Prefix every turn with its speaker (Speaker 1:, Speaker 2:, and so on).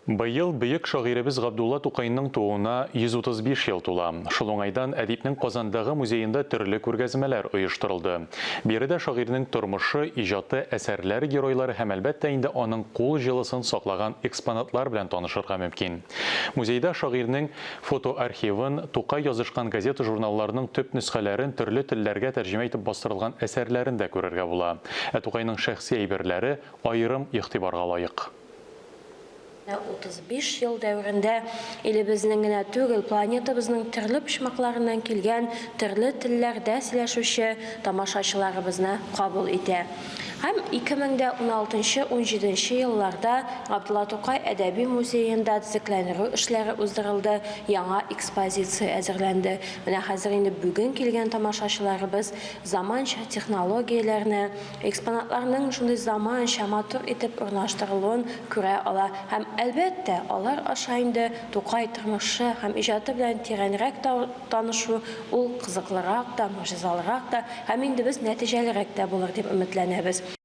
Speaker 1: Быел бөек шагыйребез Габдулла Тукайның тууына 135 ел тула. Шул уңайдан әдипнең Казандагы музеенда төрле күргәзмәләр оештырылды. Биредә шагыйрьнең тормышы, иҗаты, әсәрләр геройлары һәм, әлбәттә инде, аның кул җылысын саклаган экспонатлар белән танышырга мөмкин. Музейда шагыйрьнең фотоархивын, Тукай язышкан газета-журналларның төп нөсхәләрен төрле телләргә тәрҗемә итеп бастырылган әсәрләрен дә күрергә була. Ә Тукайның шәхси әйберләре аерым игътибарга лаек.
Speaker 2: 35 ел дәверендә илебезнең генә түгел, планетабызның төрле почмакларыннан килгән, төрле телләрдә сөйләшүче тамашачыларыбызны кабул итә. Һәм 2016 нчы, унҗиденче елларда Габдулла Тукай әдәби музеенда төзекләндерү эшләре уздырылды, яңа экспозиция әзерләнде. Менә хәзер инде бүген килгән тамашачыларыбыз заманча технологияләрне, Экспонатларның шундый заманча, матур итеп урнаштырылуын күрә ала һәм, әлбәттә, алар аша инде Тукай тормышы һәм иҗаты белән тирәнрәк танышу, ул кызыклырак та, могҗизалырак та һәм инде без нәтиҗәлерәк тә булыр дип өметләнәбез.